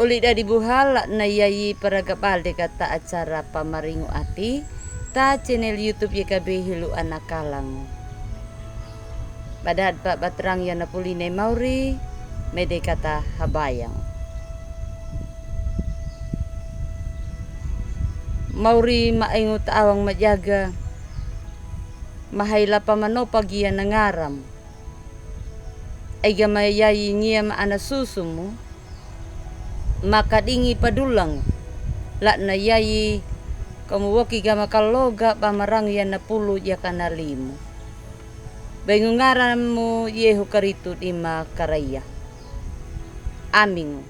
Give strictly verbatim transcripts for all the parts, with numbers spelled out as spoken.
Oli dadi buha, la'na yayi paragabal de kata acara Pamaringu Ati, ta channel YouTube Y K B Hilo Anakalango. Bada'ad pa batrang ya na puli ne mauri, mede kata habayang. Mauri ma'engu ta'awang majaga, mahaila pa manopa gia na ngaram. Ai gama yayi ngia ma ana susumu, makadingi padulang, la'na yayi kamu woki gama kaloga pamarang ya na pulu ya kana limu. Baingu ngarammu Yehu Karitu dima karaiya. Amingu.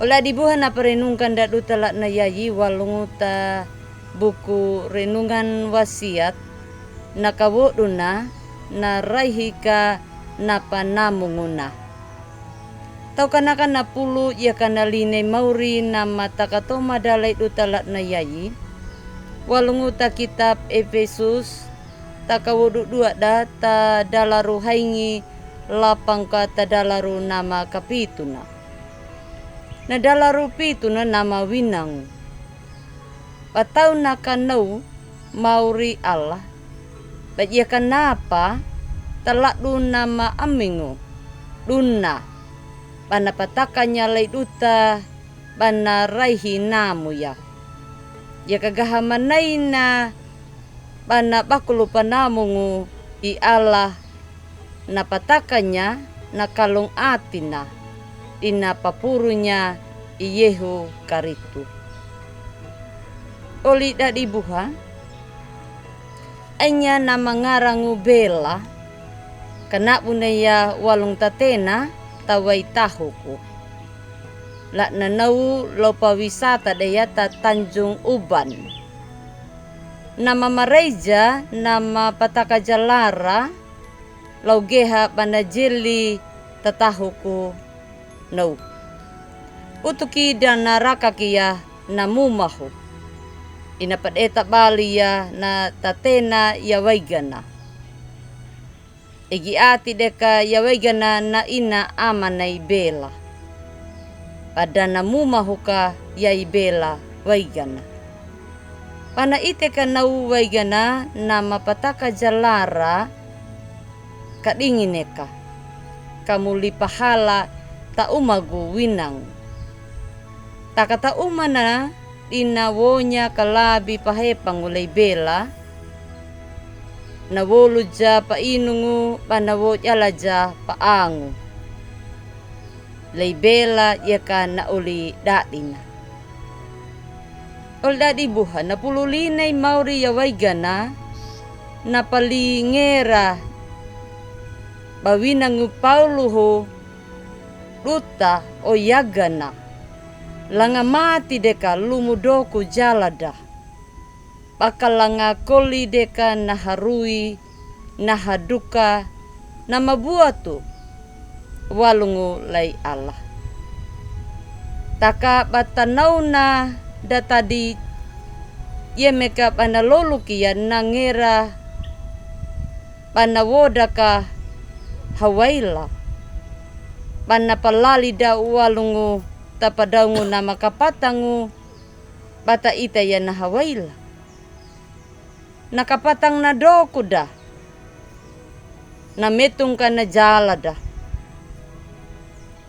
Oli dadi buha na parenungkan da duta la'na yayi walungu ta buku Renungan Wasiat, na kawoduna, na raihi ka na panamunguna. Tau kanaka na pulu ya kana line mauri na matakatoma dalai duta la'na yayi, walungu ta kitab Efesus, ta kawodu dua da ta dalaru haingi lapang ka ta dalaru nama kapituna. Na dalaru pituna nama winangu. Patau na kanau mauri Allah. Badia kanapa ta la'du nama amingu. Duna. Bana patakanya lai duta bana raihi namu ya. Ya kagaha manaina bana bakulu panamungu i Allah na patakanya na kalung atina dina papurunya i Yehu Karitu. Oli dadi buha, enya na mangarangu bela, kanabu ne ya walung tatena tawai tahuku. La'na nau lau pawisata de ya ta Tanjung Uban. Nama maraija, nama pataka jalara, lau geha bana jeli tatahuku nau. Utuki dana rakaki ya na mumahu. Ina padeta bali ya na tatena ya waigana. Igi ati deka ya waigana na ina amana i bela. Pada na mumahu ka ya i bela waigana. Pana ite ka nau waigana na mapataka jalara ka dingine ka. Ka muli pahala ta umagu winang. Taka ta umana dina wonya ka labi pahepangu lei bela, na wolu ja pa inungu, bana wo jala ja pa angu. Lei bela yeka na oli dadina. Oli dadi buha na pulu line i mauri ya waigana, na pali ngera ba winangu Pauluhu duta o yagana. Langa mati deka lumu doku jala da. Baka langa koli deka na harui, na haduka, na mabuatu, walungu lai Allah. Taka bata nauna da tadi yemeka bana loluki ya na ngera bana woda ka hawaila. Bana palali da walungu tapadaungu na makapatangu bata ita ya na hawaila. Na kapatang na doku da. Na metung ka na jala da.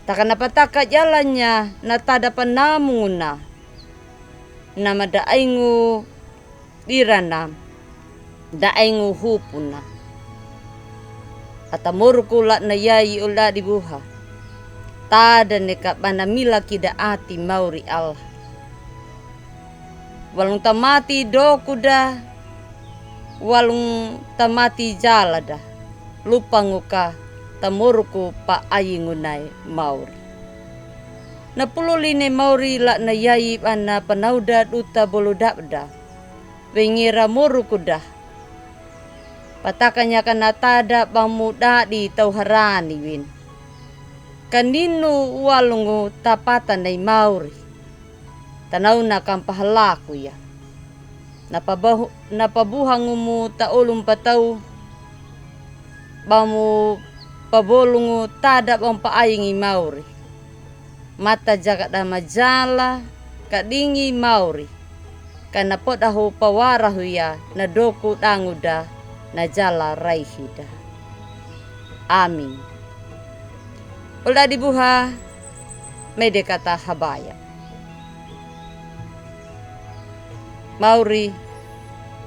Taka na pataka jalanya na tada panamunguna. Na mada aingu dirana. Da aingu hupuna. Ata moruku la'na yai oli dadi buha. Tada neka bana mila kida ati mauri Allah. Walung tamati doku da, walung tamati jala da, lupangu ka tamoruku pa aingu nai mauri. Na pulu line mauri la'na yai bana panauda duta bolu dabda. Wengera moruku da. Patakanya ka na tada bamu dadi tau harani win. Kaninu walungu tapata nai mauri. Tanauna kampahalaku ya. Na pabahu-, na pabuhangumu ta olum patau. Bamu pabolungu tada bamu pa aingi mauri. Mata jaka da majala ka dingi mauri, ka na poda ho pawarahu ya na doku danguda na jala raihida. Amin. Ol dadi buha, mede kata habaya. Mauri,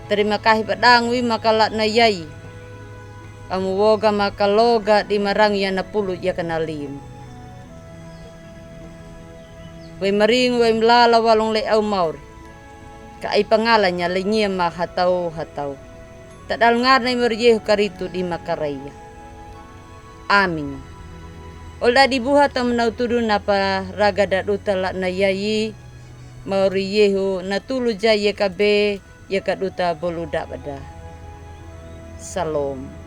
terima kahi pa dangu i maka ladna yai. Amu woga maka loga di marangu ya na pulu ya ka na limu. Wai maringu wai mlala walung le au mauri. Ka ai pangalanya le nyia ma hatau hatau. Ta dalung arna i mauri Yehu Karistu di makarai ya. Amin. Ol dadi buha ta muna utudu na pa raga da duta ladna yai. Mauri Yehu na tulu ja yeka be yeka duta bolu dabada. Salom.